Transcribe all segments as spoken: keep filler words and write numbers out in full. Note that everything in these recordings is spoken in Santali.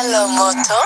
Hello, Moto.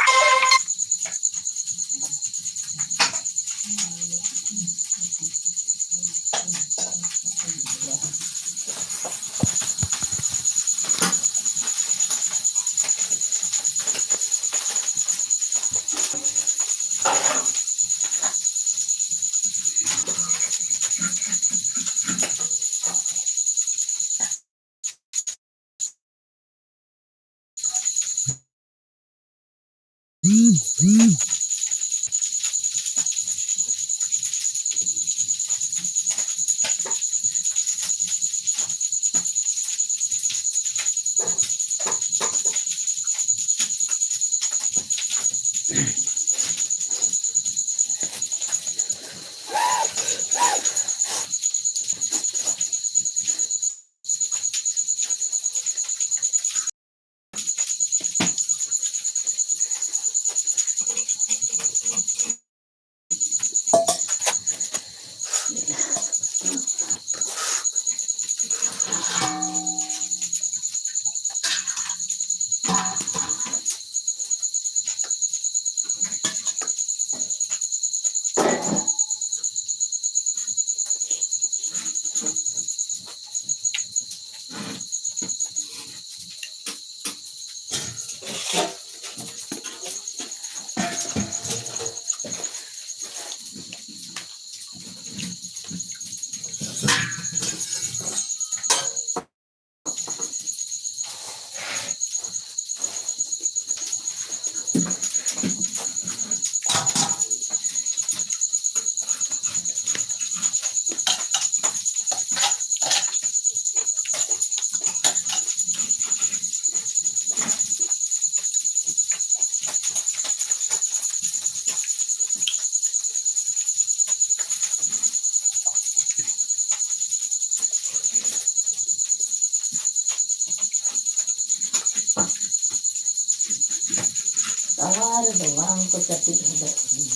ᱛᱟᱣᱟ ᱨᱮᱫᱚ ᱵᱟᱝ ᱠᱚ ᱪᱟᱹᱴᱤᱡ ᱦᱚᱫᱚᱜ ᱠᱟᱱᱟ᱾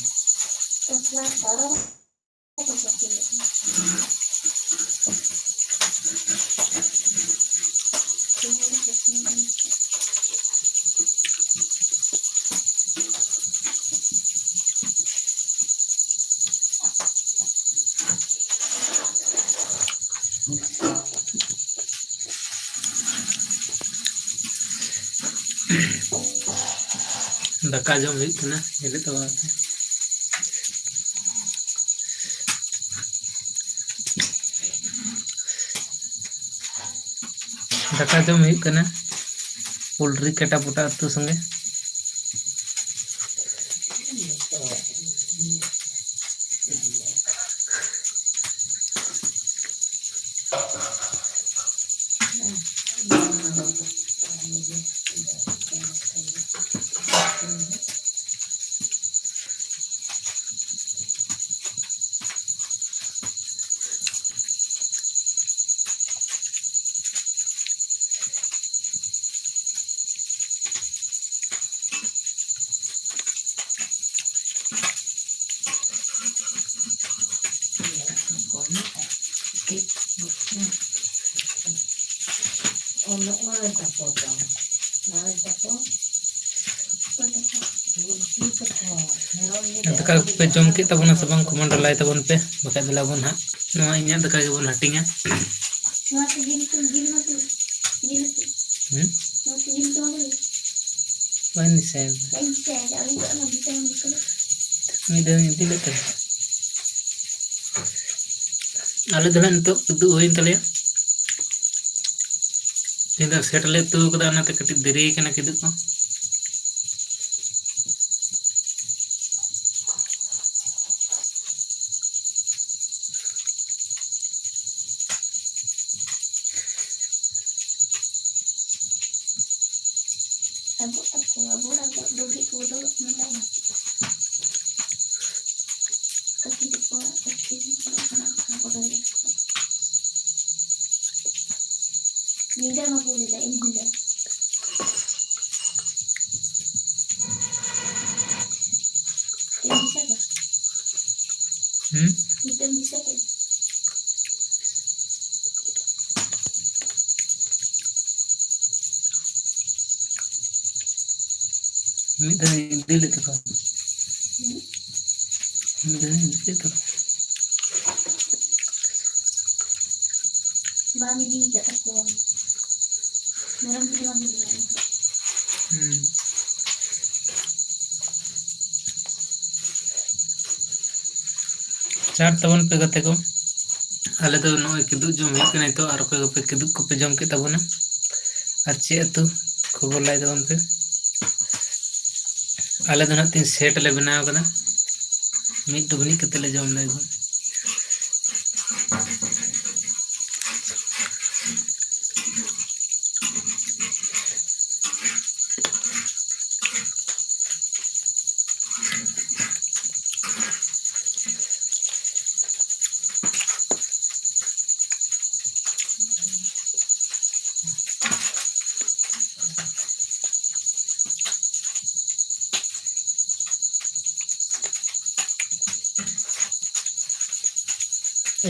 ᱫᱟᱠᱟ ᱡᱚᱢ ᱦᱩᱭᱩᱜ ᱠᱟᱱᱟ, ᱧᱮᱞᱮᱫ ᱛᱟᱵᱚᱱ ᱯᱮ᱾ ᱫᱟᱠᱟ ᱡᱚᱢ ᱦᱩᱭᱩᱜ ᱠᱟᱱᱟ ᱯᱳᱞᱴᱨᱤ ᱠᱟᱴᱟ ᱯᱚᱴᱟ ᱩᱛᱩ ᱥᱚᱸᱜᱮ᱾ ᱫᱟᱠᱟ ᱠᱚᱯᱮ ᱡᱚᱢ ᱠᱮᱫ ᱛᱟᱵᱚᱱᱟ ᱥᱮ ᱵᱟᱝ? ᱠᱚᱢᱮᱱᱴ ᱨᱮ ᱞᱟᱹᱭ ᱛᱟᱵᱚᱱ ᱯᱮ, ᱵᱟᱠᱷᱟᱡ ᱫᱚ ᱟᱵᱚᱱ ᱦᱟᱸᱜ ᱱᱚᱣᱟ ᱤᱧᱟᱹᱜ ᱫᱟᱠᱟ ᱜᱮᱵᱚᱱ ᱦᱟᱹᱴᱤᱧᱟ᱾ ᱱᱚᱣᱟ ᱛᱮ ᱡᱤᱞ ᱩᱛᱩ, ᱡᱤᱞ ᱢᱟ ᱛᱩ-, ᱡᱤᱞ ᱩᱛᱩ᱾ ᱦᱩᱸ? ᱱᱚᱣᱟ ᱛᱮ ᱡᱤᱞ ᱩᱛᱩ ᱵᱟᱝ ᱦᱩᱭᱩᱜᱼᱟ? ᱵᱟᱹᱧ ᱫᱤᱥᱟᱹᱭᱮᱫᱟ᱾ ᱵᱟᱹᱧ ᱫᱤᱥᱟᱹᱭᱮᱫᱟ, ᱟᱹᱜᱩ ᱠᱟᱜ ᱢᱮ, ᱵᱷᱤᱴᱟᱢᱤᱱ ᱠᱚ᱾ ᱢᱤᱫ ᱫᱷᱟᱣ ᱤᱧ ᱤᱫᱤ ᱞᱮᱫ ᱛᱟᱦᱮᱸᱫ᱾ ᱟᱞᱮ ᱫᱚ ᱱᱟᱜ ᱱᱤᱛᱚᱜ ᱠᱤᱫᱩᱵ ᱦᱩᱭᱮᱱ ᱛᱟᱞᱮᱭᱟ᱾ ᱛᱮᱦᱮᱧ ᱫᱚ ᱥᱮᱴ ᱞᱮ ᱩᱛᱩ ᱠᱟᱫᱟ, ᱚᱱᱟᱛᱮ ᱠᱟᱹᱴᱤᱡ ᱫᱮᱨᱤ ᱠᱟᱱᱟ ᱠᱤᱫᱩᱵ ᱦᱚᱸ᱾ ᱟᱵᱚ ᱛᱟᱠᱚ, ᱟᱵᱚ ᱨᱮᱱ ᱫᱚ ᱞᱩᱜᱽᱲᱤ ᱠᱚ ᱵᱚᱫᱚᱞᱚᱜ ᱠᱟᱱᱟ ᱛᱟᱭ᱾ ᱠᱟᱹᱴᱤᱡ ᱠᱚ, ᱠᱟᱹᱴᱤᱡ ᱠᱚ, ᱚᱱᱟ ᱠᱚ ᱵᱚᱫᱚᱞ ᱞᱮᱠᱟ᱾ ᱧᱤᱫᱟᱹ ᱢᱟ ᱠᱚ ᱞᱟᱹᱭᱫᱟ, ᱤᱧ ᱧᱤᱫᱟᱹ᱾ ᱤᱧ ᱫᱤᱥᱟᱹ ᱫᱚ᱾ ᱦᱩᱸ? ᱧᱤᱫᱟᱹᱢ ᱫᱤᱥᱟᱹ ᱠᱮᱫ? ᱢᱤᱫ ᱫᱷᱟᱣ ᱤᱧ ᱤᱫᱤ ᱞᱮᱫ ᱛᱟᱠᱚᱣᱟ᱾ ᱦᱩᱸ? ᱢᱤᱫ ᱫᱷᱟᱣ ᱤᱧ ᱤᱫᱤ ᱞᱮᱫ ᱛᱟᱠᱚᱣᱟ᱾ ᱵᱟᱢ ᱤᱫᱤ ᱠᱟᱫ ᱛᱟᱠᱚᱣᱟ᱾ ᱢᱮᱨᱚᱢ ᱵᱷᱤᱰᱤ ᱵᱟᱢ ᱤᱫᱤ ᱠᱟᱫ ᱠᱚᱣᱟ᱾ ᱦᱩᱸ᱾ ᱪᱟᱴ ᱛᱟᱵᱚᱱ ᱯᱮ ᱜᱟᱛᱮ ᱠᱚ᱾ ᱟᱞᱮ ᱫᱚ ᱱᱚᱜᱼᱚᱭ ᱠᱤᱫᱩᱵ ᱡᱚᱢ ᱦᱩᱭᱩᱜ ᱠᱟᱱᱟ ᱱᱤᱛᱚᱜ, ᱟᱨ ᱚᱠᱚᱭ ᱠᱚᱯᱮ ᱠᱤᱫᱩᱵ ᱠᱚᱯᱮ ᱡᱚᱢ ᱠᱮᱫ ᱛᱟᱵᱚᱱᱟ? ᱟᱨ ᱪᱮᱫ ᱟᱹᱛᱩ ᱠᱷᱚᱵᱚᱨ ᱞᱟᱹᱭ ᱛᱟᱵᱚᱱ ᱯᱮ᱾ ᱟᱞᱮ ᱫᱚ ᱱᱟᱦᱟᱜ ᱛᱤᱦᱤᱧ ᱥᱮᱴ ᱞᱮ ᱵᱮᱱᱟᱣ ᱠᱟᱫᱟ, ᱢᱤᱫ ᱰᱩᱵᱱᱤᱡ ᱠᱟᱛᱮ ᱞᱮ ᱡᱚᱢ ᱞᱮᱫᱟ᱾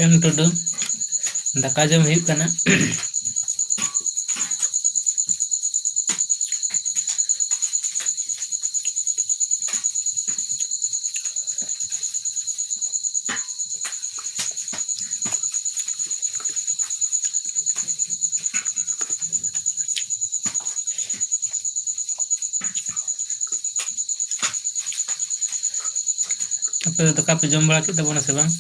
ᱮᱢ ᱴᱩᱰᱩ, ᱫᱟᱠᱟ ᱡᱚᱢ ᱦᱩᱭᱩᱜ ᱠᱟᱱᱟ᱾ ᱟᱯᱮ ᱫᱚ ᱫᱟᱠᱟ ᱯᱮ ᱡᱚᱢ ᱵᱟᱲᱟ ᱠᱮᱫ ᱛᱟᱵᱚᱱᱟ ᱥᱮ ᱵᱟᱝ?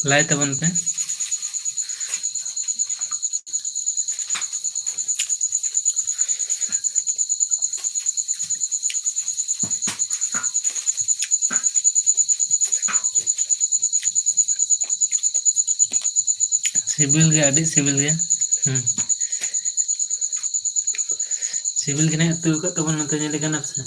ᱞᱟᱹᱭ ᱛᱟᱵᱚᱱ ᱯᱮ᱾ ᱥᱤᱵᱤᱞ ᱜᱮ, ᱟᱹᱰᱤ ᱥᱤᱵᱤᱞ ᱜᱮ᱾ ᱦᱩᱸ᱾ ᱥᱤᱵᱤᱞ ᱜᱮ ᱱᱟᱜ ᱩᱛᱩ ᱟᱠᱟᱫ ᱛᱟᱵᱚᱱ, ᱱᱚᱛᱮ ᱧᱮᱞ ᱠᱟᱱᱟ ᱥᱮ?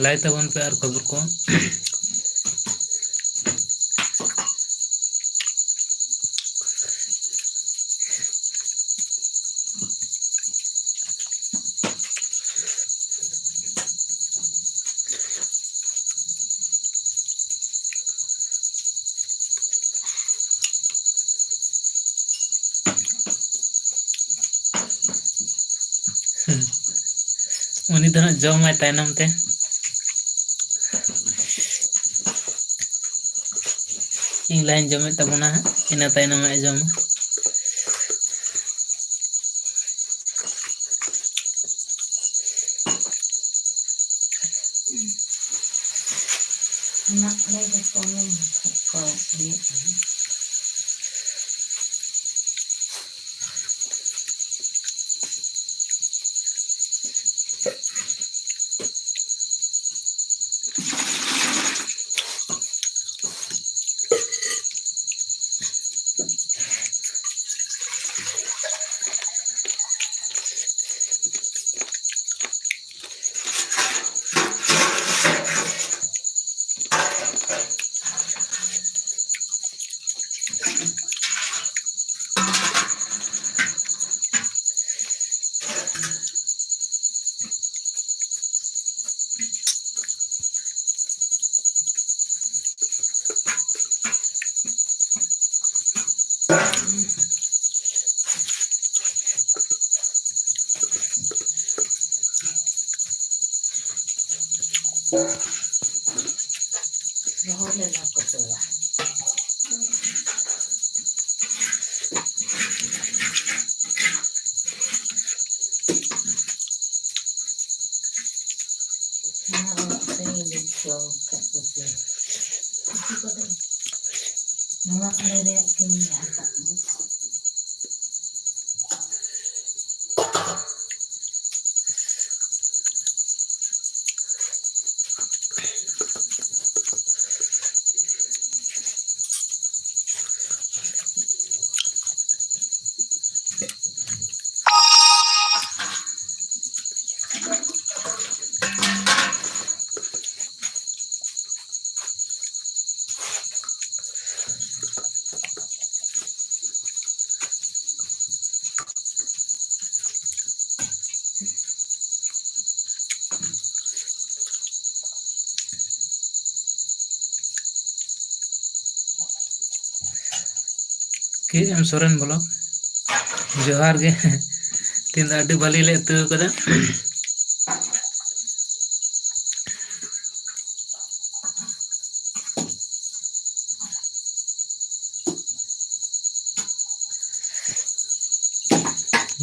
ᱞᱟᱹᱭ ᱛᱟᱵᱚᱱ ᱯᱮ ᱟᱨ ᱠᱷᱚᱵᱚᱨ ᱠᱚ᱾ ᱩᱱᱤ ᱫᱚ ᱱᱟᱜ ᱡᱚᱢᱟᱭ ᱛᱟᱭᱱᱚᱢ ᱛᱮ᱾ ᱤᱧ ᱞᱟᱦᱟᱧ ᱡᱚᱢᱮᱫ ᱛᱟᱵᱚᱱᱟ ᱦᱟᱸᱜ, ᱤᱱᱟᱹ ᱛᱟᱭᱱᱚᱢ ᱟᱡ ᱡᱚᱢᱟ᱾ ᱚᱱᱟ ᱟᱲᱮ ᱫᱚ ᱠᱚᱢᱮ ᱠᱚ ᱤᱭᱟᱹᱜ ᱠᱟᱱᱟ᱾ ᱨᱚᱦᱚᱲ ᱞᱮᱱᱟ ᱠᱚ ᱛᱚᱣᱟ᱾ ᱱᱚᱣᱟ ᱚᱲᱟᱜ ᱥᱮᱫ ᱤᱧ ᱵᱟᱹᱧ ᱪᱟᱞᱟᱣ ᱟᱠᱟᱫ ᱠᱚᱜᱮᱭᱟ᱾ ᱱᱚᱣᱟ ᱟᱲᱮ ᱨᱮᱭᱟᱜ ᱠᱟᱹᱢᱤ ᱟᱠᱟᱫ ᱢᱮ᱾ ᱮᱢ ᱥᱚᱨᱮᱱ ᱵᱞᱚᱜ, ᱡᱚᱦᱟᱨ ᱜᱮ᱾ ᱛᱮᱦᱮᱧ ᱫᱚ ᱟᱹᱰᱤ ᱵᱷᱟᱞᱮ ᱞᱮ ᱩᱛᱩ ᱠᱟᱫᱟ᱾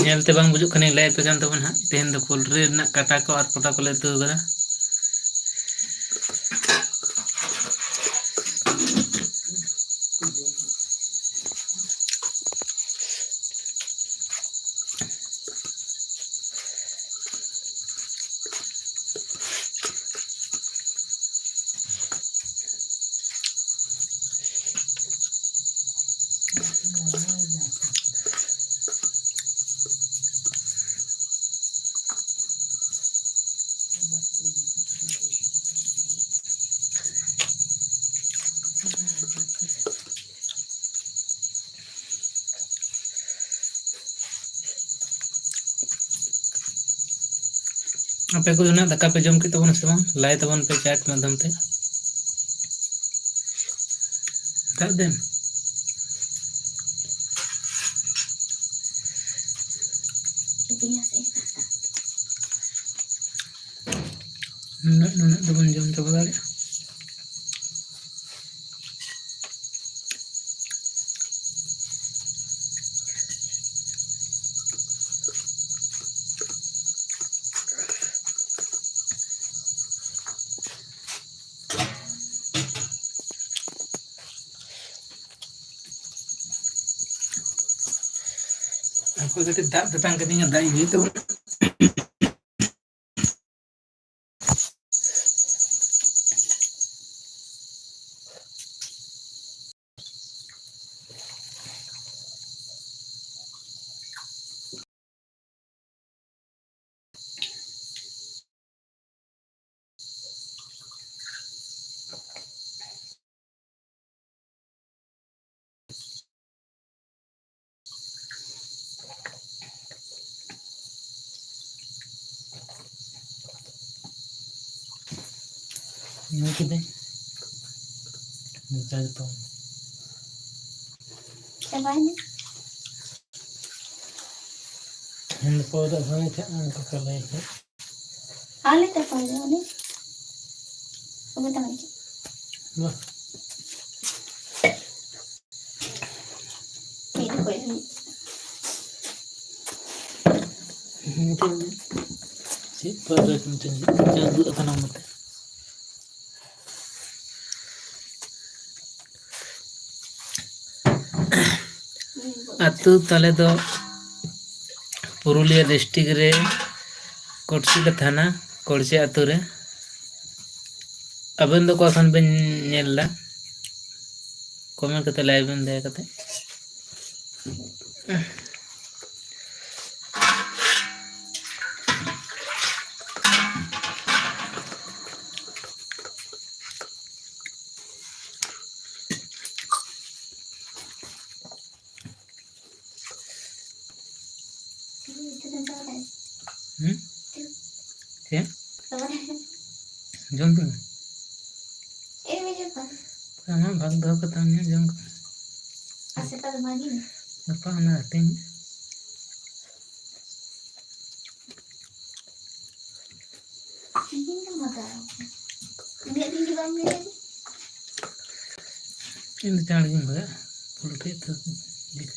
ᱧᱮᱞᱛᱮ ᱵᱟᱝ ᱵᱩᱡᱩᱜ ᱠᱟᱱᱟ, ᱞᱟᱹᱭ ᱟᱯᱮ ᱠᱟᱱ ᱛᱟᱵᱚᱱ ᱦᱟᱸᱜ᱾ ᱛᱮᱦᱮᱧ ᱫᱚ ᱯᱳᱞᱴᱨᱤ ᱨᱮᱱᱟᱜ ᱠᱟᱴᱟ ᱠᱚ ᱟᱨ ᱠᱚᱴᱟ ᱠᱚᱞᱮ ᱩᱛᱩ ᱠᱟᱫᱟ᱾ ᱟᱯᱮ ᱠᱚᱫᱚ ᱱᱟᱜ ᱫᱟᱠᱟ ᱯᱮ ᱡᱚᱢ ᱠᱮᱫ ᱛᱟᱵᱚᱱᱟ ᱥᱮ ᱵᱟᱝ? ᱞᱟᱭ ᱛᱟᱵᱚᱱ ᱯᱮ ᱪᱮᱴ ᱢᱟᱫᱽᱫᱷᱚᱢ ᱛᱮ᱾ ᱫᱟᱜ ᱫᱮᱱ᱾ ᱱᱩᱱᱟᱹᱜ, ᱱᱩᱱᱟᱹᱜ ᱫᱚᱵᱚᱱ ᱡᱚᱢ ᱪᱟᱵᱟ ᱫᱟᱲᱮᱭᱟᱜᱼᱟ᱾ ᱦᱟᱯᱮ ᱠᱟᱹᱴᱤᱡ ᱫᱟᱜ ᱛᱮᱛᱟᱝ ᱠᱟᱹᱫᱤᱧᱟ, ᱫᱟᱜ ᱤᱧ ᱧᱩᱭ ᱛᱟᱵᱚᱱ᱾ ᱧᱩ ᱠᱤᱫᱟᱹᱧ᱾ ᱢᱚᱪᱟ ᱜᱮᱛᱚ᱾ ᱪᱟᱵᱟᱭᱮᱱᱟ᱾ ᱦᱮᱸ, ᱯᱚᱨᱮ ᱦᱚᱸ ᱪᱮᱫ ᱮᱢ ᱠᱟᱛᱷᱟ ᱞᱟᱹᱭ ᱠᱮᱫ? ᱟᱞᱮ ᱛᱮ ᱯᱟᱸᱡᱟ ᱩᱱᱤ᱾ ᱚᱠᱚᱭ ᱛᱟᱢ ᱪᱮᱫ? ᱵᱟ᱾ ᱪᱮᱫ ᱚᱠᱚᱭ ᱩᱱᱤ? ᱪᱮᱫ ᱯᱟᱸᱡᱟ ᱠᱚ ᱢᱤᱫᱴᱮᱱ ᱪᱟᱸᱫᱩ ᱟᱠᱟᱱᱟ ᱢᱚᱛᱮ᱾ ᱟᱹᱛᱩ ᱛᱟᱞᱮ ᱫᱚ ᱯᱩᱨᱩᱞᱤᱭᱟᱹ ᱰᱤᱥᱴᱤᱠ ᱨᱮ ᱠᱚᱴᱥᱤᱞᱟ ᱛᱷᱟᱱᱟ, ᱠᱚᱲᱪᱤ ᱟᱹᱛᱩ ᱨᱮ᱾ ᱟᱵᱮᱱ ᱫᱚ ᱚᱠᱟ ᱠᱷᱚᱱ ᱵᱮᱱ ᱧᱮᱞ ᱮᱫᱟ? ᱠᱚᱢᱮᱱᱴ ᱠᱟᱛᱮ ᱞᱟᱹᱭ ᱵᱮᱱ ᱫᱟᱭᱟ ᱠᱟᱛᱮ᱾ ᱦᱩᱸ? ᱪᱮᱫ? ᱡᱚᱢ ᱠᱮᱫᱟ? ᱟᱢᱟᱜ ᱵᱷᱟᱜᱽ ᱫᱚᱦᱚ ᱠᱟᱛᱟᱢ ᱧᱮᱞ ᱡᱚᱝ ᱠᱟᱱᱟ᱾ ᱟᱨ ᱥᱮᱛᱟᱜ ᱫᱚ ᱵᱷᱟᱜᱤ ᱜᱮ᱾ ᱜᱟᱯᱟ ᱚᱱᱟ ᱦᱟᱹᱴᱤᱧ᱾ ᱛᱤᱦᱤᱧ ᱫᱚ ᱵᱷᱟᱜᱟᱣ᱾ ᱩᱱᱟᱹᱜ ᱫᱤᱱ ᱜᱮ ᱵᱟᱢ ᱞᱟᱹᱭ ᱟᱹᱫᱤᱧ᱾ ᱤᱧ ᱫᱚ ᱪᱟᱬ ᱜᱤᱧ ᱵᱷᱟᱜᱟᱜᱼᱟ᱾ ᱯᱚᱞᱴᱤ ᱟᱹᱛᱩ ᱡᱤᱞ᱾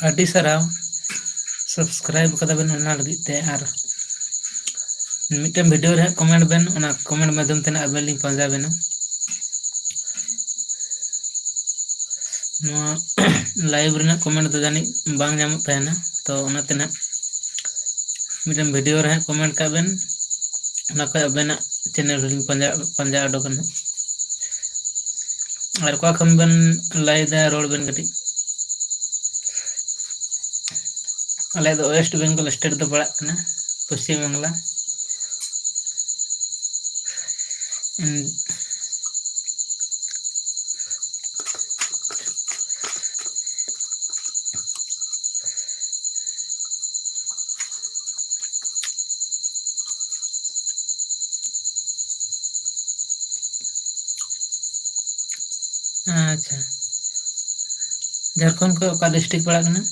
ᱟᱹᱰᱤ ᱥᱟᱨᱦᱟᱣ subscribe ᱠᱟᱫᱟ ᱵᱮᱱ ᱚᱱᱟ ᱞᱟᱹᱜᱤᱫ ᱛᱮ, ᱟᱨ ᱢᱤᱫᱴᱮᱱ video ᱨᱮ ᱦᱟᱸᱜ comment ᱵᱮᱱ, ᱚᱱᱟ comment ᱢᱟᱫᱽᱫᱷᱚᱢ ᱛᱮ ᱱᱟᱜ ᱟᱵᱮᱱ ᱞᱤᱧ ᱯᱟᱸᱡᱟ ᱵᱮᱱᱟ᱾ ᱱᱚᱣᱟ live ᱨᱮᱱᱟᱜ comment ᱫᱚ ᱡᱟᱹᱱᱤᱡ ᱵᱟᱝ ᱧᱟᱢᱚᱜ ᱛᱟᱦᱮᱱᱟ, ᱛᱚ ᱚᱱᱟᱛᱮ ᱱᱟᱜ ᱢᱤᱫᱴᱮᱱ video ᱨᱮ ᱦᱟᱸᱜ comment ᱠᱟᱜ ᱵᱮᱱ, ᱚᱱᱟ ᱠᱷᱚᱡ ᱟᱵᱮᱱᱟᱜ channel ᱨᱮᱞᱤᱧ ᱯᱟᱸᱡᱟ, ᱯᱟᱸᱡᱟ ᱩᱰᱩᱠᱟ ᱱᱟᱜ᱾ ᱟᱨ ᱚᱠᱟ ᱠᱷᱚᱱ ᱵᱮᱱ ᱞᱟᱹᱭᱫᱟ, ᱨᱚᱲ ᱵᱮᱱ ᱠᱟᱹᱴᱤᱡ᱾ ᱟᱞᱮ ᱫᱚ West Bengal state ᱫᱚ ᱯᱟᱲᱟᱜ ᱠᱟᱱᱟ, ᱯᱚᱥᱪᱤᱢ ᱵᱟᱝᱞᱟ᱾ ᱩᱸ, ᱟᱪᱪᱷᱟ, ᱡᱷᱟᱲᱠᱷᱚᱸᱰ ᱠᱷᱚᱱ ᱚᱠᱟ ᱰᱤᱥᱴᱨᱤᱠᱴ ᱯᱟᱲᱟᱜ ᱠᱟᱱᱟ?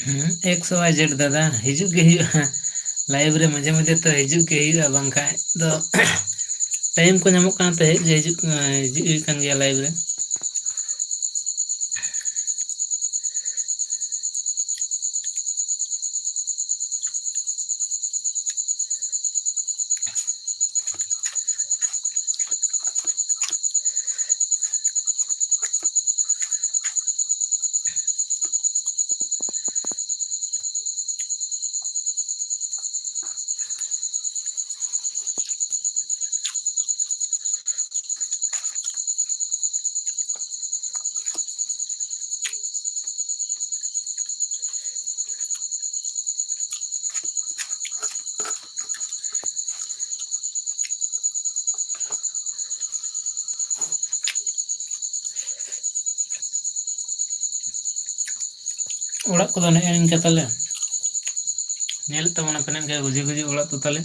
ᱦᱩᱸ, ᱮᱠᱥ ᱣᱟᱭ ᱡᱮᱰ ᱫᱟᱫᱟ, ᱦᱤᱡᱩᱜ ᱜᱮ ᱦᱩᱭᱩᱜᱼᱟ᱾ ᱞᱟᱭᱤᱵᱷ ᱨᱮ ᱢᱟᱡᱷᱮ ᱢᱟᱡᱷᱮ ᱛᱚ ᱦᱤᱡᱩᱜ ᱜᱮ ᱦᱩᱭᱩᱜᱼᱟ, ᱵᱟᱝᱠᱷᱟᱡ ᱫᱚ ᱴᱟᱭᱤᱢ ᱠᱚ ᱧᱟᱢᱚᱜ ᱠᱟᱱᱟ ᱛᱚ ᱦᱮᱡ ᱜᱮ ᱦᱤᱡᱩᱜ, ᱦᱤᱡᱩᱜ ᱦᱩᱭᱩᱜ ᱠᱟᱱ ᱜᱮᱭᱟ ᱞᱟᱭᱤᱵᱷ ᱨᱮ᱾ ᱚᱲᱟᱜ ᱠᱚᱫᱚ ᱱᱮᱜᱼᱮ ᱱᱤᱝᱠᱟ ᱛᱟᱞᱮ᱾ ᱧᱮᱞᱮᱫ ᱛᱟᱵᱚᱱᱟ ᱯᱮ ᱱᱤᱝᱠᱟ ᱜᱩᱡᱤ ᱜᱩᱡᱤ ᱚᱲᱟᱜ ᱫᱚ ᱛᱟᱞᱮ᱾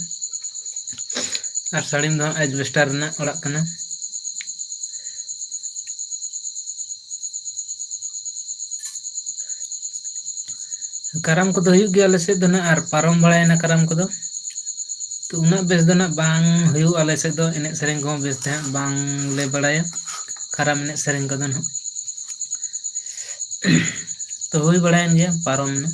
ᱟᱨ ᱥᱟᱹᱲᱤᱢ ᱫᱚ ᱦᱟᱸᱜ ᱮᱡᱵᱮᱥᱴᱟᱨ ᱨᱮᱱᱟᱜ ᱚᱲᱟᱜ ᱠᱟᱱᱟ᱾ ᱠᱟᱨᱟᱢ ᱠᱚᱫᱚ ᱦᱩᱭᱩᱜ ᱜᱮᱭᱟ ᱟᱞᱮ ᱥᱮᱫ ᱫᱚ ᱱᱟᱜ, ᱟᱨ ᱯᱟᱨᱚᱢ ᱵᱟᱲᱟᱭᱮᱱᱟ ᱠᱟᱨᱟᱢ ᱠᱚᱫᱚ᱾ ᱛᱚ, ᱩᱱᱟᱹᱜ ᱵᱮᱥ ᱫᱚ ᱱᱟᱜ ᱵᱟᱝ ᱦᱩᱭᱩᱜᱼᱟ ᱟᱞᱮ ᱥᱮᱫ ᱫᱚ, ᱮᱱᱮᱡ ᱥᱮᱨᱮᱧ ᱠᱚᱦᱚᱸ ᱵᱮᱥ ᱛᱮ ᱦᱟᱸᱜ ᱵᱟᱝᱞᱮ ᱵᱟᱲᱟᱭᱟ ᱠᱟᱨᱟᱢ ᱮᱱᱮᱡ ᱥᱮᱨᱮᱧ ᱠᱚᱫᱚ ᱱᱟᱜ᱾ ᱛᱚ, ᱦᱩᱭ ᱵᱟᱲᱟᱭᱮᱱ ᱜᱮᱭᱟ, ᱯᱟᱨᱚᱢ ᱮᱱᱟ᱾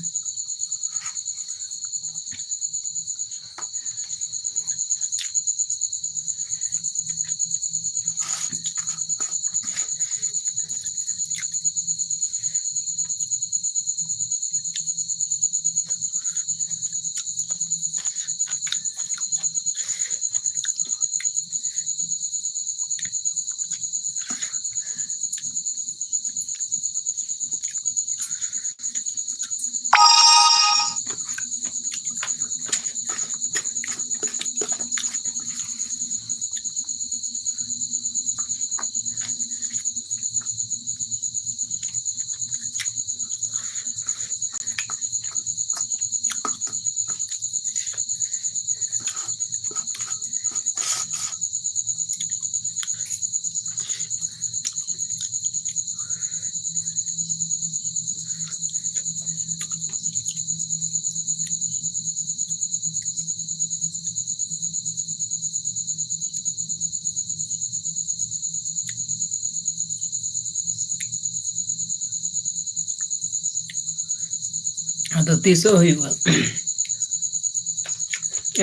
ᱟᱫᱚ ᱛᱤᱥᱚᱜ ᱦᱩᱭᱩᱜᱼᱟ?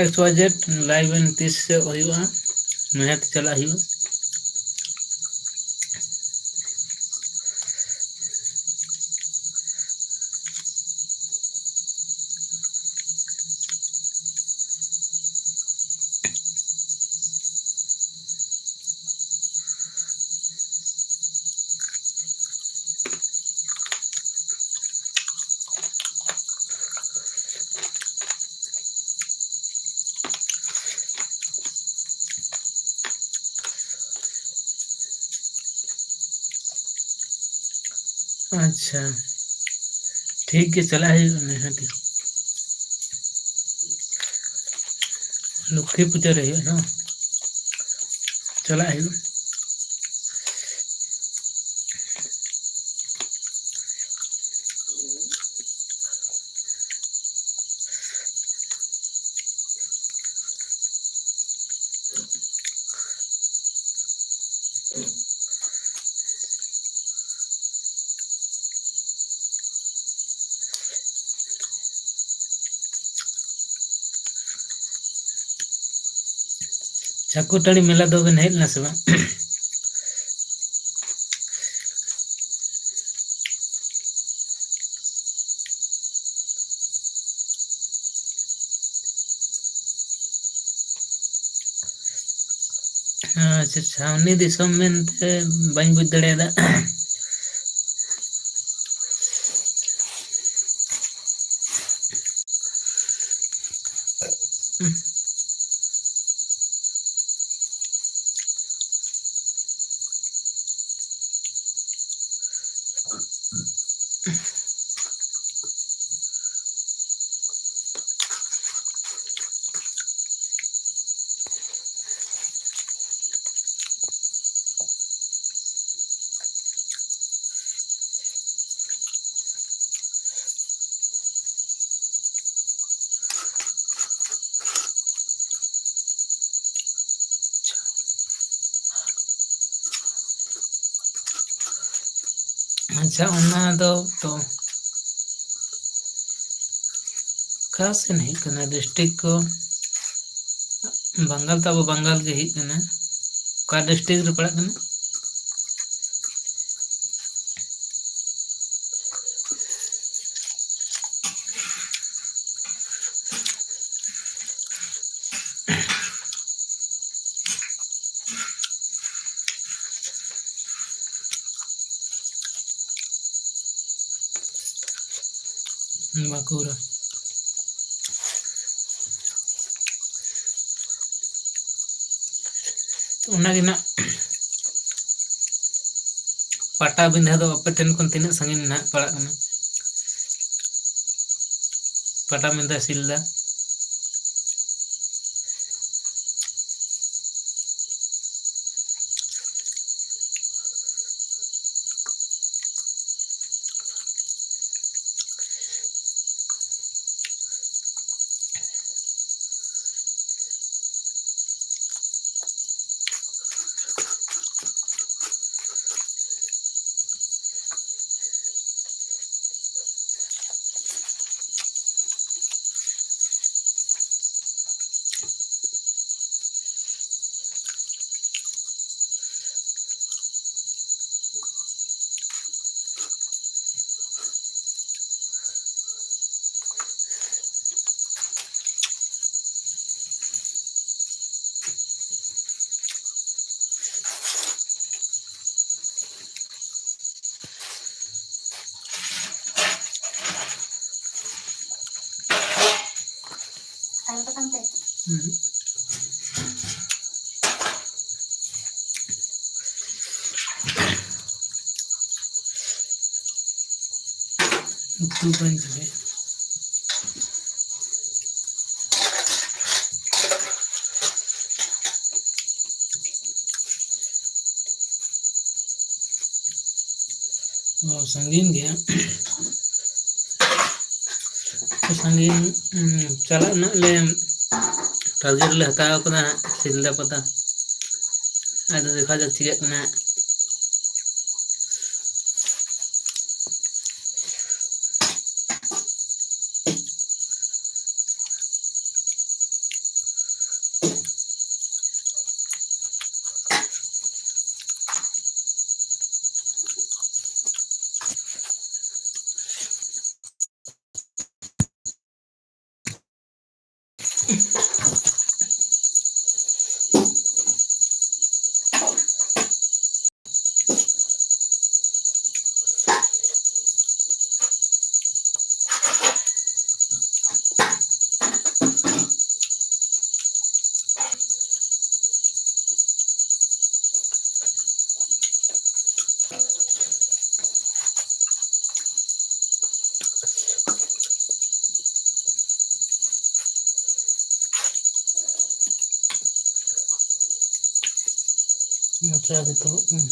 ᱮᱠᱥ ᱣᱟᱭ ᱡᱮᱰ ᱞᱟᱭᱤᱵᱷ ᱮᱱ ᱛᱤᱥ ᱥᱮᱫ ᱦᱩᱭᱩᱜᱼᱟ? ᱱᱤᱦᱟᱹᱛ ᱪᱟᱞᱟᱜ ᱦᱩᱭᱩᱜᱼᱟ᱾ ᱟᱪᱪᱷᱟ, ᱴᱷᱤᱠ ᱜᱮ, ᱪᱟᱞᱟᱜ ᱦᱩᱭᱩᱜᱼᱟ ᱱᱤᱦᱟᱹᱛ ᱜᱮ᱾ ᱞᱚᱠᱠᱷᱤ ᱯᱩᱡᱟᱹ ᱨᱮ ᱦᱩᱭᱩᱜᱼᱟ, ᱦᱮᱸ? ᱪᱟᱞᱟᱜ ᱦᱩᱭᱩᱜᱼᱟ᱾ ᱪᱟᱠᱚᱞᱛᱟᱹᱲᱤ ᱢᱮᱞᱟ ᱫᱚᱵᱮᱱ ᱦᱮᱡ ᱞᱮᱱᱟ ᱥᱮ ᱵᱟᱝ? ᱟᱪᱪᱷᱟ, ᱪᱷᱟᱣᱱᱤ ᱫᱤᱥᱚᱢ ᱢᱮᱱᱛᱮ ᱵᱟᱹᱧ ᱵᱩᱡᱽ ᱫᱟᱲᱮᱭᱟᱫᱟ᱾ ᱟᱪᱪᱷᱟ, ᱚᱱᱟ ᱫᱚ ᱛᱚ ᱚᱠᱟ ᱥᱮᱱ ᱦᱩᱭᱩᱜ ᱠᱟᱱᱟ ᱰᱤᱥᱴᱤᱠ ᱠᱚ? ᱵᱟᱝᱜᱟᱞ ᱛᱚ ᱟᱵᱚ ᱵᱟᱝᱜᱟᱞ ᱜᱮ ᱦᱩᱭᱩᱜ ᱠᱟᱱᱟ᱾ ᱚᱠᱟ ᱰᱤᱥᱴᱤᱠ ᱨᱮ ᱯᱟᱲᱟᱜ ᱠᱟᱱᱟ? ᱵᱟᱸᱠᱩᱲᱟ᱾ ᱚᱱᱟᱜᱮ ᱱᱟᱜ ᱯᱟᱴᱟᱵᱤᱸᱫᱷᱟᱹ ᱫᱚ ᱟᱯᱮ ᱴᱷᱮᱱ ᱠᱷᱚᱱ ᱛᱤᱱᱟᱹᱜ ᱥᱟᱺᱜᱤᱧ ᱱᱟᱜ ᱯᱟᱲᱟᱜ ᱠᱟᱱᱟ? ᱴᱟᱴᱟ ᱢᱮᱱᱫᱟ ᱥᱤᱞᱫᱟ᱾ ᱦᱩᱸ᱾ ᱩᱛᱩ ᱵᱟᱹᱧ ᱫᱟᱲᱮᱭᱟᱜᱼᱟ᱾ ᱚ, ᱥᱟᱺᱜᱤᱧ ᱜᱮᱭᱟ᱾ ᱥᱟᱺᱜᱤᱧ, ᱩᱸ, ᱪᱟᱞᱟᱜ ᱨᱮᱱᱟᱜ ᱞᱮ target ᱞᱮ ᱦᱟᱛᱟᱣ ᱠᱟᱫᱟ ᱦᱟᱸᱜ, ᱥᱤᱞᱫᱟᱹ ᱯᱟᱛᱟ᱾ ᱟᱫᱚ ᱫᱮᱠᱷᱟ ᱡᱟᱠ ᱪᱤᱠᱟᱹᱜ ᱠᱟᱱᱟ ᱦᱟᱸᱜ᱾ ᱢᱚᱪᱟ ᱜᱮ ᱛᱚᱞᱚᱜ ᱠᱟᱱᱟ᱾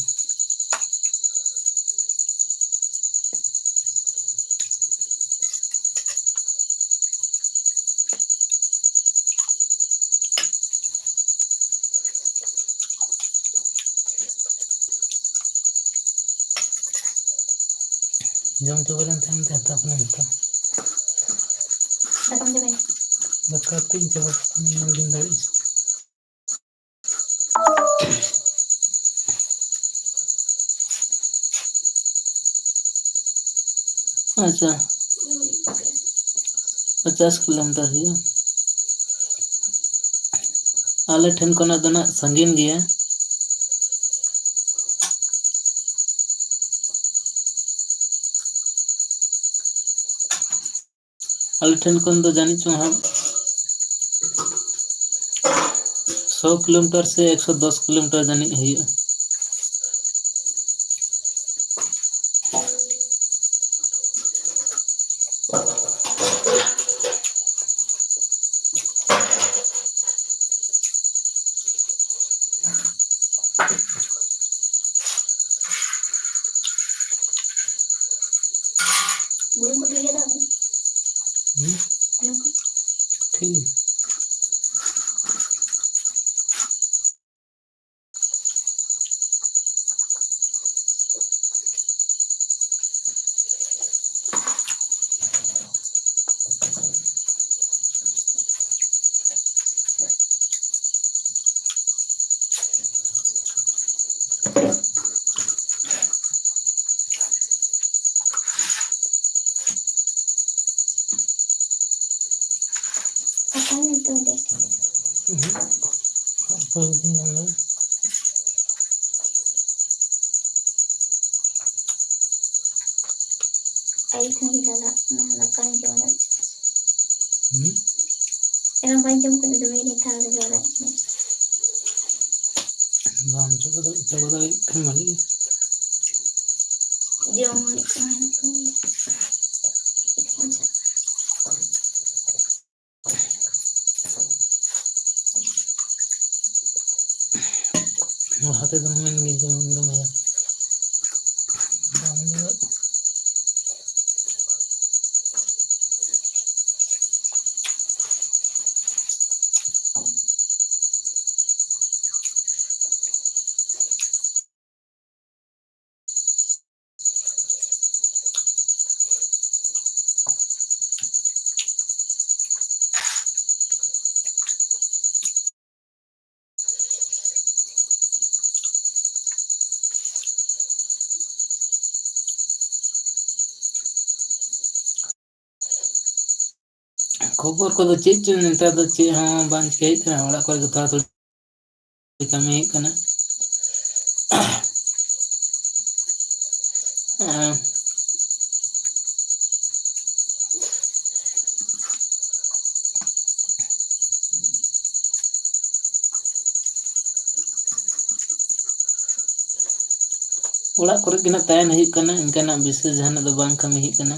ᱡᱚᱢ ᱪᱟᱵᱟ ᱞᱮᱱ ᱛᱟᱭᱚᱢ ᱛᱮ ᱦᱟᱛᱟᱣ ᱠᱟᱱᱟ ᱱᱤᱛᱚᱜ᱾ ᱫᱟᱠᱟᱢ ᱡᱚᱢᱟ? ᱫᱟᱠᱟ ᱩᱛᱩᱧ ᱪᱟᱵᱟ ᱠᱟᱜ ᱠᱷᱟᱱ ᱧᱮᱞ ᱵᱤᱱ ᱫᱟᱲᱮᱭᱟᱜᱼᱟ᱾ ᱟᱪᱪᱷᱟ, ᱯᱚᱪᱟᱥ ᱠᱤᱞᱳᱢᱤᱴᱟᱨ ᱦᱩᱭᱩᱜᱼᱟ᱾ ᱟᱞᱮ ᱴᱷᱮᱱ ᱠᱷᱚᱱᱟᱜ ᱫᱚ ᱱᱟᱜ ᱥᱟᱺᱜᱤᱧ ᱜᱮᱭᱟ᱾ ᱟᱞᱮ ᱴᱷᱮᱱ ᱠᱷᱚᱱ ᱫᱚ ᱡᱟᱹᱱᱤᱡ ᱪᱚᱝ ᱦᱟᱸᱜ ᱥᱚ ᱠᱤᱞᱳᱢᱤᱴᱟᱨ ᱥᱮ ᱮᱠᱥᱚ ᱫᱚᱥ ᱠᱤᱞᱳᱢᱤᱴᱟᱨ ᱡᱟᱹᱱᱤᱡ ᱦᱩᱭᱩᱜᱼᱟ᱾ ᱵᱩᱞᱩᱝ ᱠᱚ ᱴᱷᱤᱠ ᱜᱮᱭᱟ ᱛᱚ? ᱦᱩᱸ? ᱵᱩᱞᱩᱝ ᱠᱚ? ᱴᱷᱤᱠ ᱜᱮᱭᱟ᱾ ᱥᱟᱥᱟᱝ ᱱᱤᱛᱚᱜ ᱫᱚ᱾ ᱩᱦᱩᱸ᱾ ᱚᱠᱚᱭ ᱵᱤᱱ ᱧᱟᱢ ᱞᱮᱫᱟ? ᱟᱭᱩ ᱴᱷᱮᱱ ᱜᱮ ᱞᱟᱜᱟᱜ ᱠᱟᱱᱟ, ᱫᱟᱠᱟᱧ ᱡᱚᱢ ᱫᱟ᱾ ᱦᱩᱸ? ᱮᱱᱟᱝ ᱵᱟᱹᱧ ᱡᱚᱢ ᱠᱟᱫᱟ, ᱫᱚᱢᱮ ᱱᱮᱛᱟᱨ ᱫᱚ ᱡᱚᱢ ᱫᱟᱲᱮᱭᱟᱜ ᱠᱟᱱᱟ᱾ ᱵᱟᱢ ᱪᱟᱵᱟ ᱫᱟᱲᱮᱭᱟᱜ, ᱪᱟᱵᱟ ᱫᱟᱲᱮᱭᱟᱜ ᱠᱷᱟᱱ ᱵᱷᱟᱞᱮ ᱜᱮ᱾ ᱡᱚᱢ ᱦᱩᱭᱩᱜ ᱠᱟᱱᱟ ᱦᱟᱸᱜ ᱠᱷᱟᱱ᱾ ᱞᱟᱦᱟ ᱫᱚ ᱢᱮᱱ ᱜᱮ ᱡᱮᱢᱚᱱ ᱫᱚᱢᱮ ᱵᱟᱝ ᱫᱚ ᱠᱷᱚᱵᱚᱨ ᱠᱚᱫᱚ ᱪᱮᱫ ᱪᱚᱝ, ᱱᱮᱛᱟᱨ ᱫᱚ ᱪᱮᱫ ᱦᱚᱸ ᱵᱟᱝ ᱪᱤᱠᱟᱹᱭ ᱦᱩᱭᱩᱜ ᱠᱟᱱᱟ, ᱚᱲᱟᱜ ᱠᱚᱨᱮ ᱜᱮ ᱛᱷᱚᱲᱟ ᱛᱷᱚᱲᱤ ᱠᱟᱹᱢᱤ ᱦᱩᱭᱩᱜ ᱠᱟᱱᱟ᱾ ᱮᱸ, ᱚᱲᱟᱜ ᱠᱚᱨᱮ ᱜᱮ ᱱᱟᱜ ᱛᱟᱦᱮᱱ ᱦᱩᱭᱩᱜ ᱠᱟᱱᱟ, ᱤᱱᱠᱟᱱᱟᱜ ᱵᱤᱥᱮᱥ ᱡᱟᱦᱟᱱᱟᱜ ᱫᱚ ᱵᱟᱝ ᱠᱟᱹᱢᱤ ᱦᱩᱭᱩᱜ ᱠᱟᱱᱟ᱾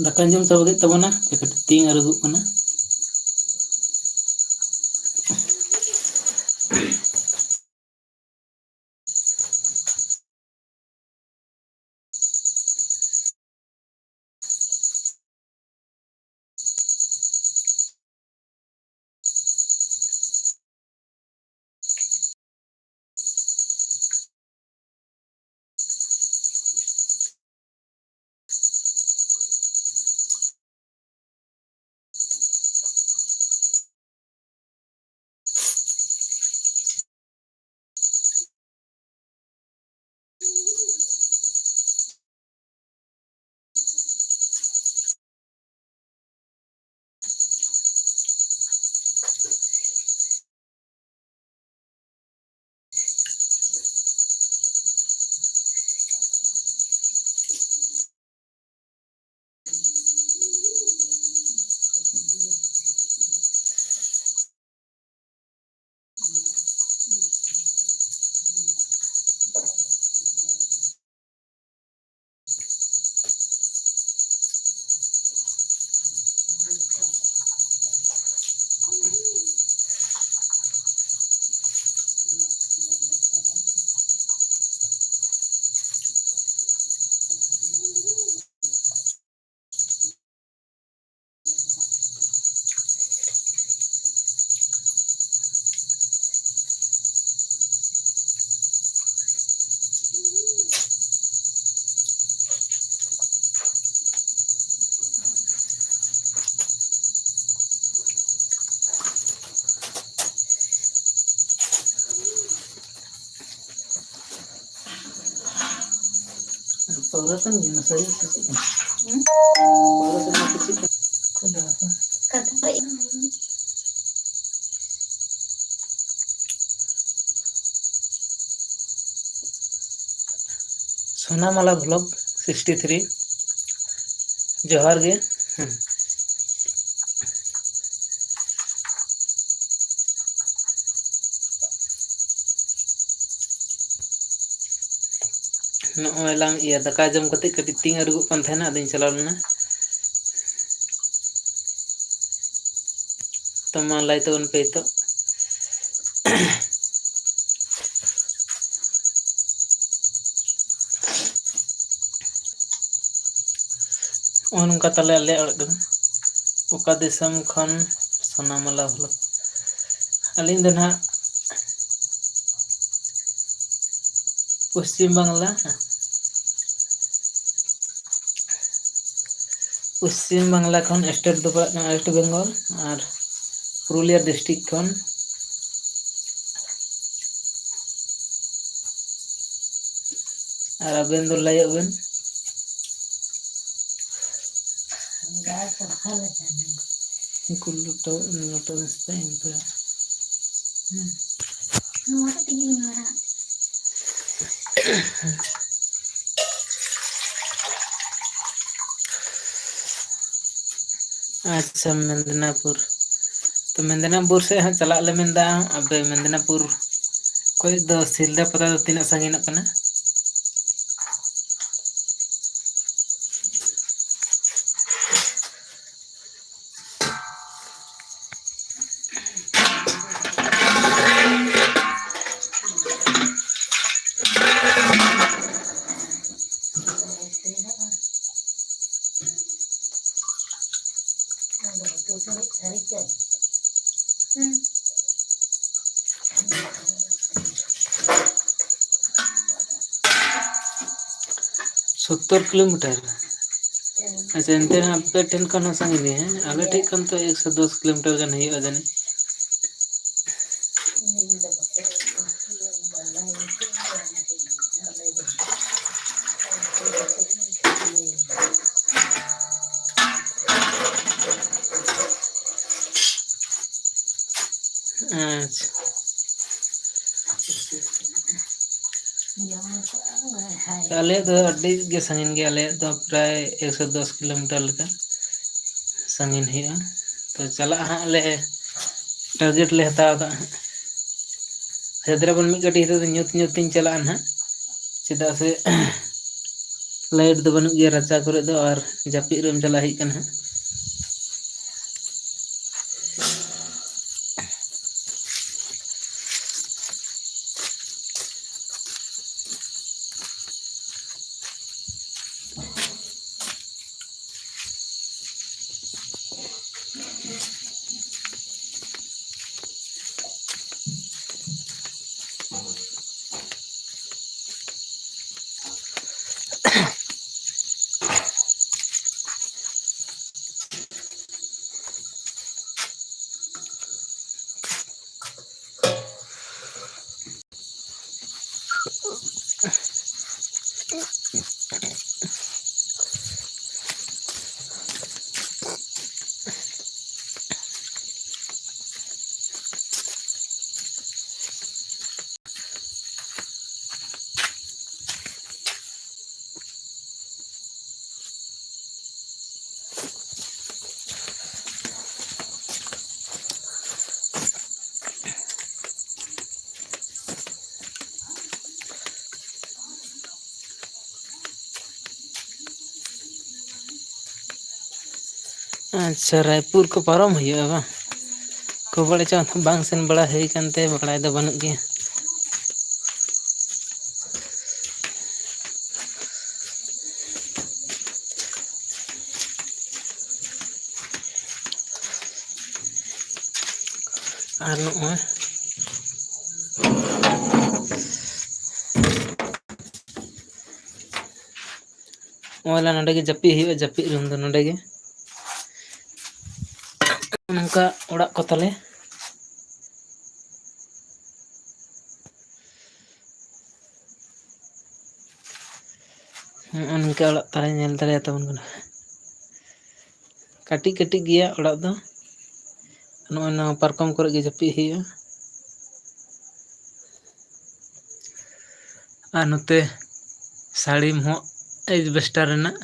ᱫᱟᱠᱟᱧ ᱡᱚᱢ ᱪᱟᱵᱟ ᱠᱮᱫ ᱛᱟᱵᱚᱱᱟ, ᱠᱟᱹᱴᱤᱡ ᱛᱤᱧ ᱟᱹᱨᱩᱵᱚᱜ ᱠᱟᱱᱟ᱾ ᱯᱟᱹᱣᱨᱟᱹ ᱠᱟᱱ ᱜᱮᱭᱟ, ᱱᱟᱥᱮ ᱪᱮᱫ ᱠᱟᱱᱟ? ᱦᱩᱸ? ᱯᱟᱹᱣᱨᱟᱹ ᱠᱟᱱ ᱜᱮᱭᱟ, ᱪᱮᱫ ᱠᱟᱱᱟ? ᱠᱷᱩᱞᱟᱹ ᱟᱠᱟᱱᱟ᱾ ᱠᱟᱛᱷᱟ ᱠᱚ ᱥᱳᱱᱟᱢᱟᱞᱟ vlog sixty three, ᱡᱚᱦᱟᱨ ᱜᱮ᱾ ᱦᱮᱸ᱾ ᱱᱚᱜᱼᱚᱭ ᱞᱟᱝ ᱤᱭᱟᱹ ᱫᱟᱠᱟ ᱡᱚᱢ ᱠᱟᱛᱮ ᱠᱟᱹᱴᱤᱡ ᱛᱤᱧ ᱟᱹᱨᱩᱵᱚᱜ ᱠᱟᱱ ᱛᱟᱦᱮᱱᱟ, ᱟᱫᱚᱧ ᱪᱟᱞᱟᱣ ᱞᱮᱱᱟ ᱛᱚ ᱢᱟ ᱞᱟᱹᱭ ᱛᱟᱵᱚᱱ ᱯᱮ ᱱᱤᱛᱚᱜ᱾ ᱱᱚᱜᱼᱚ ᱱᱚᱝᱠᱟ ᱛᱟᱞᱮ ᱟᱞᱮᱭᱟᱜ ᱚᱲᱟᱜ ᱫᱚ᱾ ᱚᱠᱟ ᱫᱤᱥᱚᱢ ᱠᱷᱚᱱ ᱥᱳᱱᱟᱢᱟᱞᱟ vlog? ᱟᱹᱞᱤᱧ ᱫᱚ ᱱᱟᱦᱟᱜ ᱯᱚᱥᱪᱤᱢ ᱵᱟᱝᱞᱟ, ᱯᱚᱥᱪᱤᱢ ᱵᱟᱝᱞᱟ ᱠᱷᱚᱱ, state ᱫᱚ ᱯᱟᱲᱟᱜ ᱠᱟᱱᱟ West Bengal, ᱟᱨ ᱯᱩᱨᱩᱞᱤᱭᱟᱹ district ᱠᱷᱚᱱ᱾ ᱟᱨ ᱟᱵᱮᱱ ᱫᱚ ᱞᱟᱹᱭᱚᱜ ᱵᱮᱱ᱾ ᱩᱱᱠᱩ ᱞᱚᱴᱚ-, ᱞᱚᱴᱚᱢ ᱥᱮ ᱤᱧ ᱫᱚ᱾ ᱦᱩᱸ᱾ ᱱᱚᱣᱟ ᱫᱚ ᱛᱮᱜᱮ ᱤᱧ ᱢᱟᱨᱟᱝ᱾ ᱟᱪᱪᱷᱟ, ᱢᱮᱫᱽᱱᱟᱯᱩᱨ᱾ ᱛᱚ, ᱢᱮᱫᱽᱱᱟᱯᱩᱨ ᱥᱮᱫ ᱦᱟᱸᱜ ᱪᱟᱞᱟᱜ ᱞᱮ ᱢᱮᱱᱫᱟ᱾ ᱟᱯᱮ ᱢᱮᱫᱽᱱᱟᱯᱩᱨ ᱠᱷᱚᱡ ᱫᱚ ᱥᱤᱞᱫᱟᱹ ᱯᱟᱛᱟ ᱫᱚ ᱛᱤᱱᱟᱹᱜ ᱥᱟᱺᱜᱤᱧᱚᱜ ᱠᱟᱱᱟ? ᱥᱳᱛᱛᱳᱨ ᱠᱤᱞᱳᱢᱤᱴᱟᱨ᱾ ᱟᱪᱪᱷᱟ, ᱮᱱᱛᱮ ᱨᱮᱦᱚᱸ ᱟᱯᱮ ᱴᱷᱮᱱ ᱠᱷᱚᱱ ᱦᱚᱸ ᱥᱟᱺᱜᱤᱧ ᱜᱮᱭᱟ, ᱦᱮᱸ? ᱟᱞᱮ ᱴᱷᱮᱱ ᱠᱷᱚᱱ ᱛᱚ ᱮᱠᱥᱚ ᱫᱚᱥ ᱠᱤᱞᱳᱢᱤᱴᱟᱨ ᱜᱟᱱ ᱦᱩᱭᱩᱜᱼᱟ ᱡᱟᱹᱱᱤᱡ᱾ ᱟᱪᱪᱷᱟ᱾ ᱟᱞᱮᱭᱟᱜ ᱫᱚ ᱟᱹᱰᱤ ᱜᱮ ᱥᱟᱺᱜᱤᱧ ᱜᱮᱭᱟ, ᱟᱞᱮᱭᱟᱜ ᱫᱚ ᱯᱨᱟᱭ ᱮᱠᱥᱚ ᱫᱚᱥ ᱠᱤᱞᱳᱢᱤᱴᱟᱨ ᱞᱮᱠᱟ ᱥᱟᱺᱜᱤᱧ ᱦᱩᱭᱩᱜᱼᱟ᱾ ᱛᱚ, ᱪᱟᱞᱟᱜ ᱦᱟᱸᱜ ᱞᱮ, target ᱞᱮ ᱦᱟᱛᱟᱣ ᱟᱠᱟᱫ ᱦᱟᱸᱜ᱾ ᱥᱮᱸᱫᱽᱨᱟ ᱵᱚᱱ ᱢᱤᱫ ᱠᱟᱹᱴᱤᱡ ᱦᱤᱨᱟᱹ ᱫᱚ ᱧᱩᱛ ᱧᱩᱛ ᱛᱤᱧ ᱪᱟᱞᱟᱜᱼᱟ ᱱᱟᱦᱟᱜ, ᱪᱮᱫᱟᱜ ᱥᱮ light ᱫᱚ ᱵᱟᱹᱱᱩᱜ ᱜᱮᱭᱟ ᱨᱟᱪᱟ ᱠᱚᱨᱮ ᱫᱚ, ᱟᱨ ᱡᱟᱹᱯᱤᱫ ᱨᱮᱢ ᱪᱟᱞᱟᱜ ᱦᱩᱭᱩᱜ ᱠᱟᱱᱟ ᱦᱟᱸᱜ᱾ ᱟᱪᱪᱷᱟ, ᱨᱟᱭᱯᱩᱨ ᱠᱚ ᱯᱟᱨᱚᱢ ᱦᱩᱭᱩᱜᱼᱟ ᱵᱟᱝ? ᱠᱷᱚᱵᱚᱨ ᱪᱚ ᱵᱟᱝ ᱥᱮᱱ ᱵᱟᱲᱟ ᱦᱩᱭ ᱟᱠᱟᱱ ᱛᱮ ᱵᱟᱲᱟᱭ ᱫᱚ ᱵᱟᱹᱱᱩᱜ ᱜᱮᱭᱟ᱾ ᱟᱨ ᱱᱚᱜᱼᱚᱭ ᱱᱚᱜᱼᱚᱭ ᱱᱚᱰᱮ ᱜᱮ ᱡᱟᱹᱯᱤᱫ ᱦᱩᱭᱩᱜᱼᱟ, ᱡᱟᱹᱯᱤᱫ ᱨᱩᱢ ᱫᱚ ᱱᱚᱰᱮ ᱜᱮ᱾ ᱱᱚᱝᱠᱟ ᱚᱲᱟᱜ ᱠᱚ ᱛᱟᱞᱮ᱾ ᱱᱚᱜᱼᱚ ᱱᱚᱝᱠᱟ ᱚᱲᱟᱜ ᱛᱟᱞᱮ ᱧᱮᱞ ᱫᱟᱲᱮᱭᱟᱛᱟᱵᱚᱱ ᱠᱟᱱᱟ᱾ ᱠᱟᱹᱴᱤᱡ ᱠᱟᱹᱴᱤᱡ ᱜᱮᱭᱟ ᱚᱲᱟᱜ ᱫᱚ᱾ ᱱᱚᱜᱼᱚᱭ ᱱᱚᱣᱟ ᱯᱟᱨᱠᱚᱢ ᱠᱚᱨᱮ ᱜᱮ ᱡᱟᱹᱯᱤᱫ ᱦᱩᱭᱩᱜᱼᱟ᱾ ᱟᱨ ᱱᱚᱛᱮ ᱥᱟᱹᱲᱤᱢ ᱦᱚᱸ ᱮᱡᱵᱮᱥᱴᱟᱨ ᱨᱮᱱᱟᱜ᱾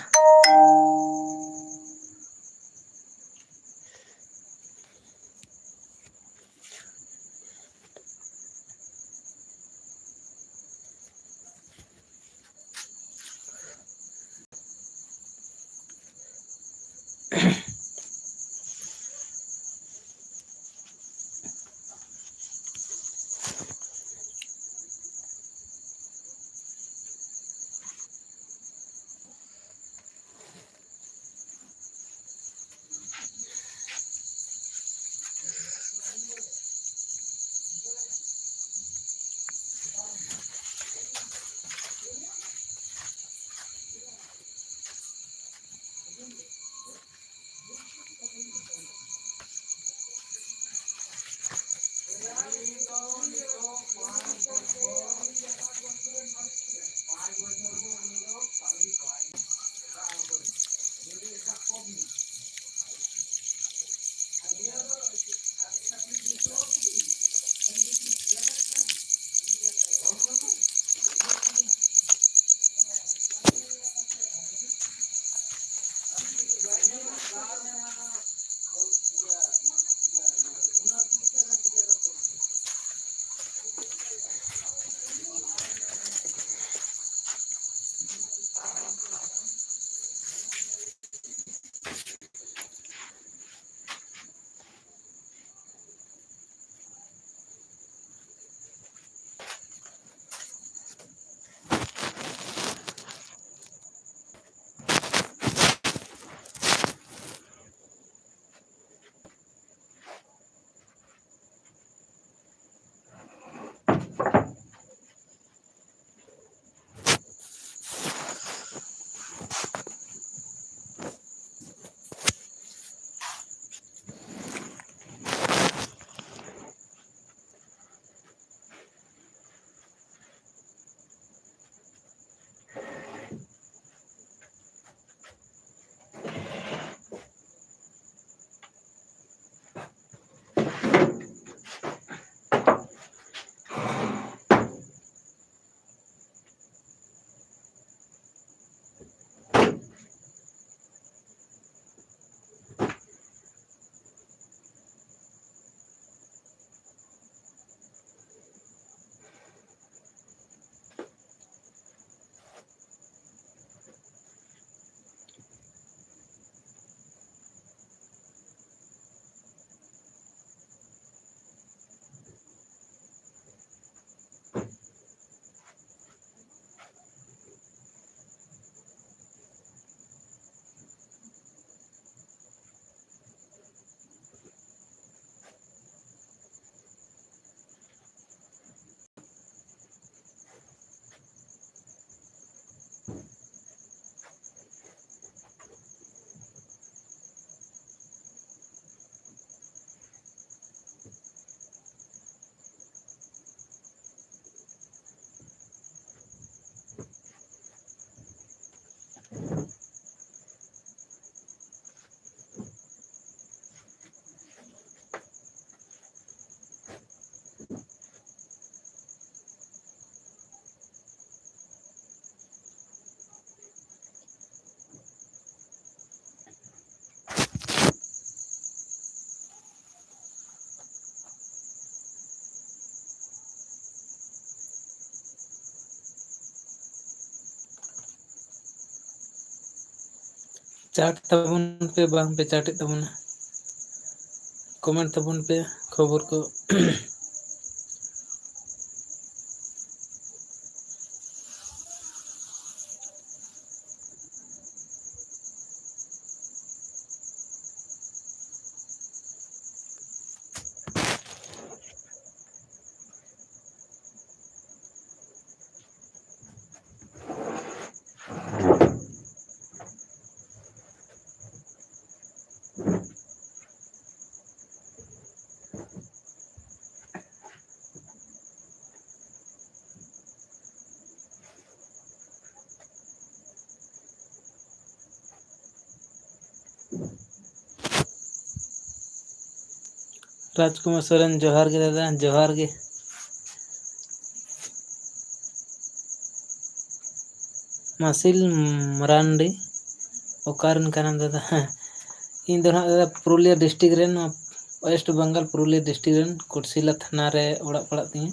ᱪᱟᱴ ᱛᱟᱵᱚᱱ ᱯᱮ, ᱵᱟᱝ ᱯᱮ ᱪᱟᱴᱮᱫ ᱛᱟᱵᱚᱱᱟ᱾ ᱠᱚᱢᱮᱱᱴ ᱛᱟᱵᱚᱱ ᱯᱮ ᱠᱷᱚᱵᱚᱨ ᱠᱚ᱾ ᱨᱟᱡᱽᱠᱩᱢᱟᱨ ᱥᱚᱨᱮᱱ, ᱡᱚᱦᱟᱨ ᱜᱮ ᱫᱟᱫᱟ, ᱡᱚᱦᱟᱨ ᱜᱮ᱾ ᱢᱟᱥᱤᱞ ᱢᱟᱨᱟᱱᱰᱤ, ᱚᱠᱟ ᱨᱮᱱ ᱠᱟᱱᱟᱢ ᱫᱟᱫᱟ? ᱤᱧ ᱫᱚ ᱱᱟᱦᱟᱜ ᱫᱟᱫᱟ ᱯᱩᱨᱩᱞᱤᱭᱟᱹ ᱰᱤᱥᱴᱤᱠ ᱨᱮᱱ, ᱱᱚᱣᱟ ᱳᱭᱮᱥᱴ ᱵᱮᱝᱜᱚᱞ ᱯᱩᱨᱩᱞᱤᱭᱟᱹ ᱰᱤᱥᱴᱤᱠ ᱨᱮᱱ ᱠᱳᱴᱥᱤᱞᱟ ᱛᱷᱟᱱᱟ ᱨᱮ ᱚᱲᱟᱜ ᱯᱟᱲᱟᱜ ᱛᱤᱧᱟᱹ᱾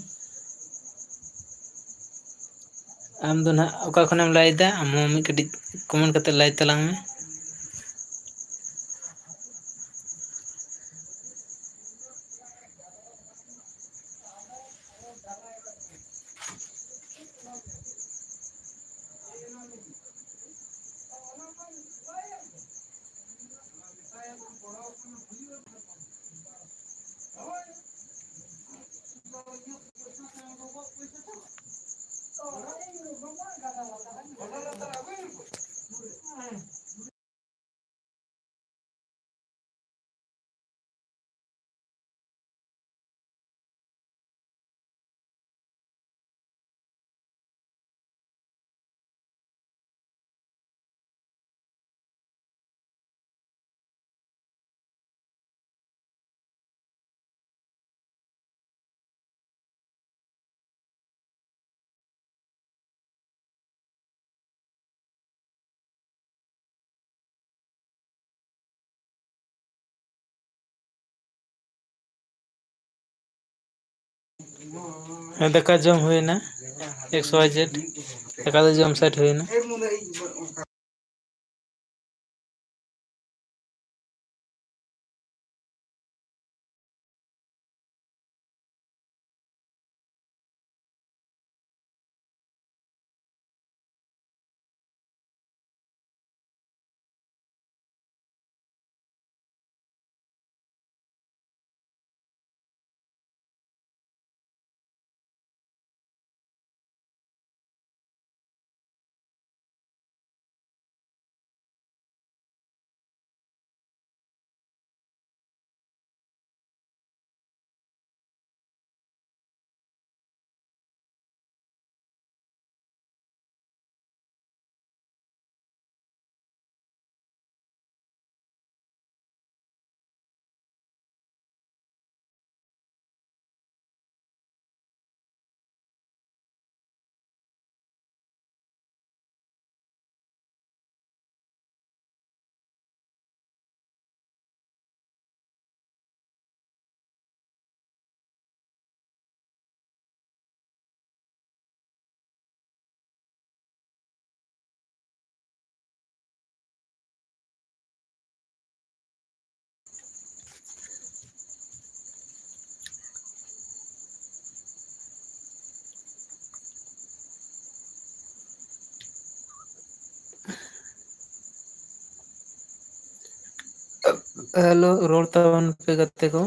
ᱟᱢ ᱫᱚ ᱱᱟᱦᱟᱜ ᱚᱠᱟ ᱠᱷᱚᱱᱮᱢ ᱞᱟᱹᱭᱫᱟ? ᱟᱢ ᱦᱚᱸ ᱢᱤᱫ ᱠᱟᱹᱴᱤᱡ ᱠᱚᱢᱮᱱᱴ ᱠᱟᱛᱮ ᱞᱟᱹᱭ ᱛᱟᱞᱟᱝ ᱢᱮ᱾ ᱦᱮᱸ, ᱫᱟᱠᱟ ᱡᱚᱢ ᱦᱩᱭᱱᱟ, ᱮᱠᱥ ᱣᱟᱭ ᱡᱮᱰ ᱫᱟᱠᱟ ᱫᱚ ᱡᱚᱢ ᱥᱮᱴ ᱦᱩᱭᱱᱟ᱾ ᱦᱮᱞᱳ, ᱨᱚᱲ ᱛᱟᱵᱚᱱ ᱯᱮ ᱜᱟᱛᱮ ᱠᱚ᱾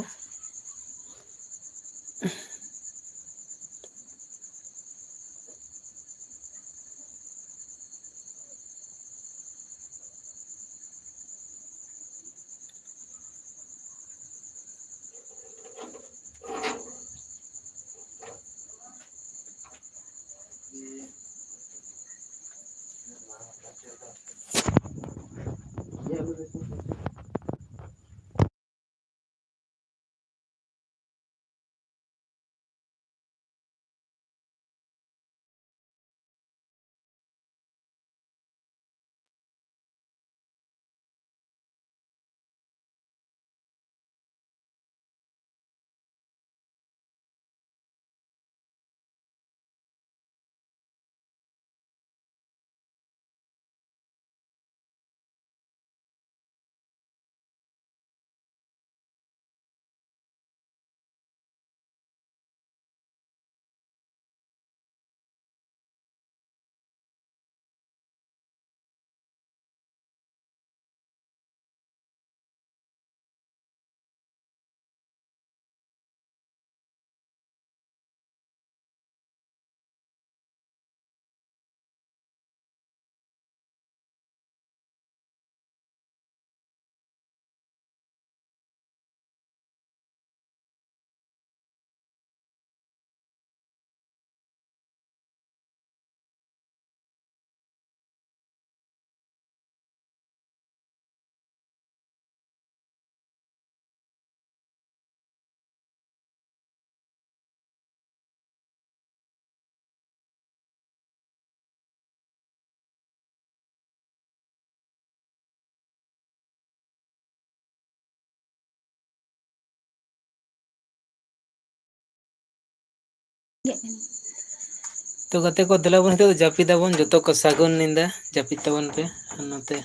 ᱛᱚ ᱜᱟᱛᱮ ᱠᱚ, ᱫᱮᱞᱟ ᱵᱚᱱ ᱱᱤᱛᱚᱜ ᱫᱚ ᱡᱟᱹᱯᱤᱫ ᱟᱵᱚᱱ᱾ ᱡᱚᱛᱚ ᱠᱚ ᱥᱟᱹᱜᱩᱱ ᱧᱤᱫᱟᱹ, ᱡᱟᱹᱯᱤᱫ ᱛᱟᱵᱚᱱ ᱯᱮ᱾ ᱟᱨ ᱱᱚᱛᱮ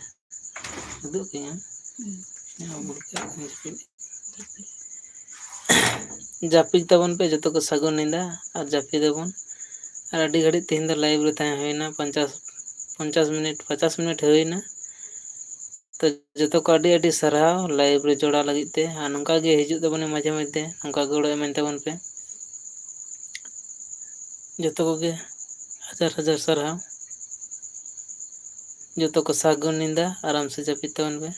ᱩᱫᱩᱜ ᱠᱟᱹᱧ ᱡᱟᱹᱯᱤᱫ᱾ ᱡᱟᱹᱯᱤᱫ ᱛᱟᱵᱚᱱ ᱯᱮ ᱡᱚᱛᱚ ᱠᱚ, ᱥᱟᱹᱜᱩᱱ ᱧᱤᱫᱟᱹ᱾ ᱟᱨ ᱡᱟᱹᱯᱤᱫ ᱟᱵᱚᱱ᱾ ᱟᱨ ᱟᱹᱰᱤ ᱜᱷᱟᱹᱲᱤᱡ ᱛᱮᱦᱮᱧ ᱫᱚ live ᱨᱮ ᱛᱟᱦᱮᱸ ᱦᱩᱭᱱᱟ, ᱯᱚᱧᱪᱟᱥ, ᱯᱚᱧᱪᱟᱥ ᱢᱤᱱᱤᱴ, ᱯᱚᱧᱪᱟᱥ ᱢᱤᱱᱤᱴ ᱦᱩᱭᱱᱟ᱾ ᱡᱚᱛᱚ ᱠᱚ ᱟᱹᱰᱤ ᱟᱹᱰᱤ ᱥᱟᱨᱦᱟᱣ live ᱨᱮ ᱡᱚᱲᱟᱣ ᱞᱟᱹᱜᱤᱫ ᱛᱮ, ᱟᱨ ᱱᱚᱝᱠᱟ ᱜᱮ ᱦᱤᱡᱩᱜ ᱛᱟᱵᱚᱱᱟ ᱢᱟᱡᱷᱮ ᱢᱚᱫᱽᱫᱷᱮ, ᱱᱚᱝᱠᱟ ᱜᱚᱲᱚ ᱮᱢᱟᱹᱧ ᱛᱟᱵᱚᱱ ᱯᱮ᱾ ᱡᱚᱛᱚ ᱠᱚᱜᱮ ᱦᱟᱡᱟᱨ ᱦᱟᱡᱟᱨ ᱥᱟᱨᱦᱟᱣ᱾ ᱡᱚᱛᱚ ᱠᱚ ᱥᱟᱹᱜᱩᱱ ᱧᱤᱫᱟᱹ, ᱟᱨᱟᱢ ᱥᱮ ᱡᱟᱹᱯᱤᱫ ᱛᱟᱵᱚᱱ ᱯᱮ᱾